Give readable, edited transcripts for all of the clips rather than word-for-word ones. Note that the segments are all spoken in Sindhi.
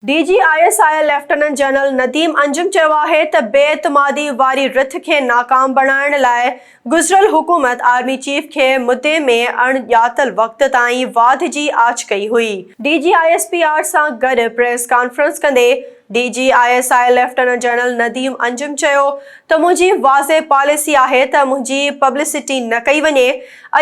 D G I S I lieutenant general Nadeem Anjum چيو آهي ته بي اعتمادي واري رٿ کي ناڪام بڻائڻ لاء گذريل حڪومت آرمي چيف کي مدي ۾ اڻ ڄاتل وقت تائين واڌ جي آڇ ڪئي هئي. D G I S P R سان گڏ پريس ڪانفرنس ڪندي D G I S I lieutenant general Nadeem Anjum چيو ته منهنجي واضح پاليسي آهي ته منهنجي پبلسٽي نه ڪئي وڃي،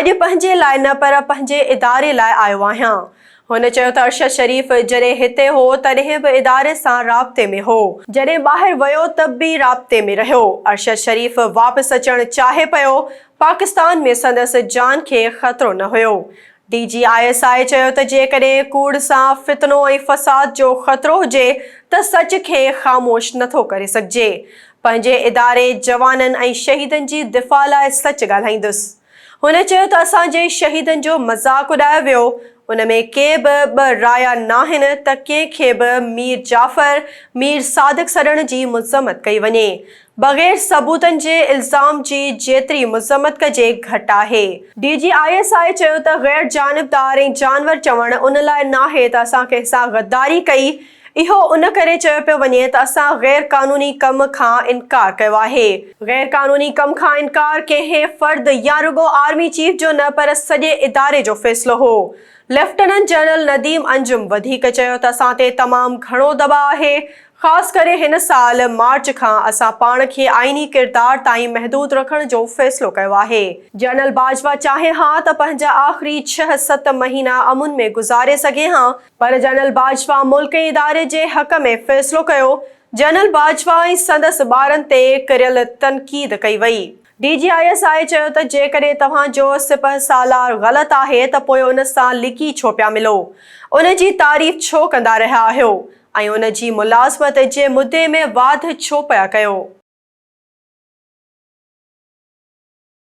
اڄ پنهنجي لاء نه پر پنهنجي اداري لاء آيو آهيان. هن چيو ته ارشد شريف جڏهن هتي هو تڏهن به اداري سان رابطي ۾ هو، جڏهن ٻاهر ويو ته به رابطي ۾ رهيو، ارشد شريف واپس اچڻ چاهي پيو، پاڪستان ۾ سندس جان کي خطرو نه هيو. D G I S I چيو ته جيڪڏهن ڪوڙ سان فتنو ۽ فساد جو خطرو هجي ته سچ کي خاموش نٿو ڪري سگهجي، پنهنجي اداري، جوانن ۽ شهيدن جي دفاع لاء سچ ڳالهائيندس. هن چيو ته اسان جي شهيدن جو مذاق اڏايو ويو، ان ۾ ڪي به ٻه رايا ناهن ته ڪنهن کي به مير جعفر، مير صادق سڏڻ جي مذمت ڪئي وڃي. بغير ثبوتن جي الزام جي جيتري مذمت ڪجي گهٽ آهي. D G I S I چيو ته غير جانبدار ۽ جانور چوڻ ان لاء ناهي ته اسان ڪنهن سان غداري ڪئي، اهو ان ڪري چيو پيو وڃي ته اسان غير قانوني ڪم کان انڪار ڪيو آهي. غير قانوني ڪم کان انڪار ڪنهن فرد يا رڳو آرمي چيف جو نه پر سڄي اداري جو فيصلو هو. ليفٽيننٽ جنرل نديم انجم وڌيڪ چيو ته اسان تي تمام گهڻو دٻاء آهي، خاص ڪري هن سال مارچ کان اسان پاڻ کي آئيني ڪردار تائين محدود رکڻ جو فيصلو ڪيو آهي. جنرل باجوا چاهي ها ته پنهنجا آخري ڇهه ست مهينا امن ۾ گذاري سگهي ها، پر جنرل باجوا ملڪ ۽ اداري جي حق ۾ فيصلو ڪيو، جنرل باجوا ۽ سندس ٻارن تي ڪريل تنقيد ڪئي وئي. D G I S I چيو ته جيڪڏهن توهان جو سپهه سالار غلط آهي ته پوء ان سان لڪي ڇو پيا ملو؟ ان جي تعريف ڇو ڪندا رهيا آهيو ۽ ان جي ملازمت جي مدي ۾ واڌ ڇو پيا ڪيو؟